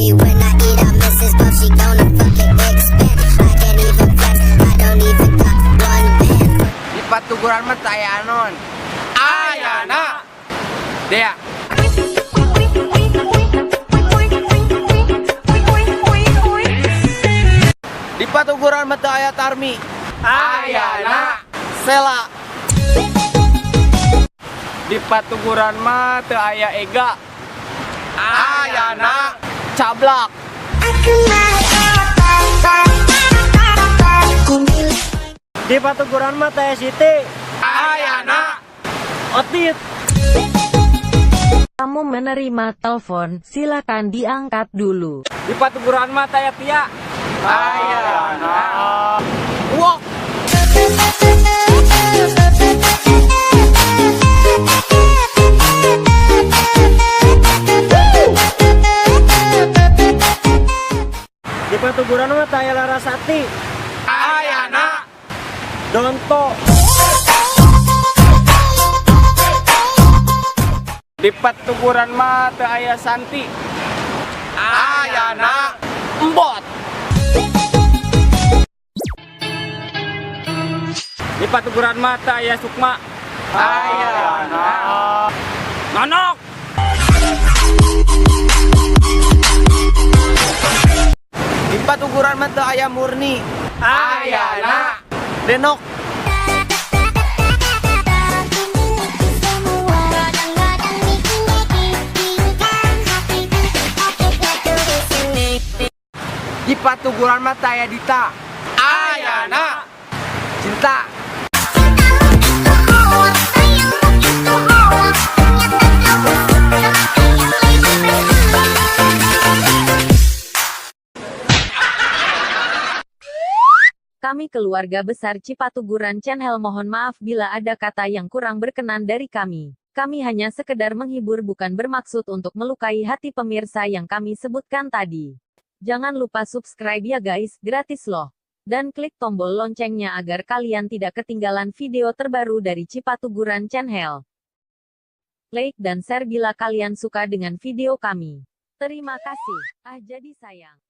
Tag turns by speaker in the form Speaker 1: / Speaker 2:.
Speaker 1: Me when I eat, I'm Mrs. Puff, she gonna fucking expand. I can't even flex, I don't even got one band.
Speaker 2: Di Patuguran mah teu aya anon.
Speaker 3: Ayana.
Speaker 2: Dea.
Speaker 3: Di Patuguran mah teu aya Tarmi.
Speaker 2: Ayana.
Speaker 3: Sela.
Speaker 2: Di Patuguran mah teu aya Ega.
Speaker 3: Ayana. Cablak.
Speaker 4: Di Patuguran mah teu aya Siti.
Speaker 3: Ayana.
Speaker 4: Otit.
Speaker 5: Kamu menerima telepon, silakan diangkat dulu.
Speaker 2: Di Patuguran mah teu aya Tia.
Speaker 3: Ayana. Wok.
Speaker 4: Di Patuguran mah teu aya Larasati.
Speaker 3: Ayana.
Speaker 4: Donto.
Speaker 2: Di Patuguran mah teu aya Santi.
Speaker 3: Ayana. Embot.
Speaker 2: Di Patuguran mah teu aya Sukma.
Speaker 3: Ayana.
Speaker 2: Nonok.
Speaker 3: Di Patuguran mah teu aya Murni. Ayana. Denok.
Speaker 2: Di Patuguran mah teu aya Dita.
Speaker 3: Ayana.
Speaker 2: Cinta.
Speaker 5: Kami keluarga besar Cipatuguran Channel mohon maaf bila ada kata yang kurang berkenan dari kami. Kami hanya sekedar menghibur bukan bermaksud untuk melukai hati pemirsa yang kami sebutkan tadi. Jangan lupa subscribe ya guys, gratis loh. Dan klik tombol loncengnya agar kalian tidak ketinggalan video terbaru dari Cipatuguran Channel. Like dan share bila kalian suka dengan video kami. Terima kasih. Ah jadi sayang.